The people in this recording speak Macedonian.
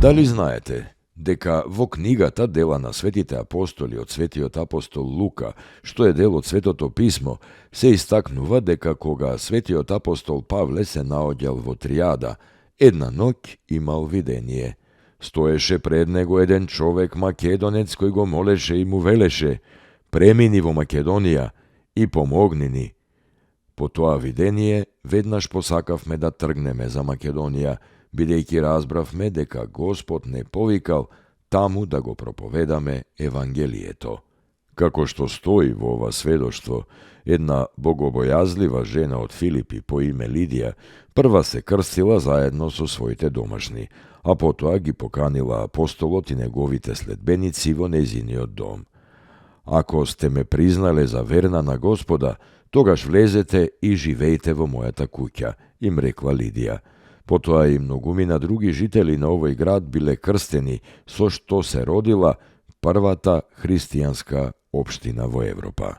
Дали знаете дека во книгата Дела на светите апостоли од светиот апостол Лука, што е дел од Светото писмо, се истакнува дека кога светиот апостол Павле се наоѓал во Тријада, една ноќ имал видение. Стоеше пред него еден човек македонец кој го молеше и му велеше: премини во Македонија и помогни ни. По тоа видение веднаш посакавме да тргнеме за Македонија, бидејќи разбравме дека Господ не повикал таму да го проповедаме Евангелието. Како што стои во ова сведоштво, една богобојазлива жена од Филипи по име Лидија прва се крстила заедно со своите домашни, а потоа ги поканила апостолот и неговите следбеници во нејзиниот дом. Ако сте ме признале за верна на Господа, тогаш влезете и живеете во мојата куќа, им рекла Лидија. Потоа и многумина други жители на овој град биле крстени, со што се родила првата христијанска општина во Европа.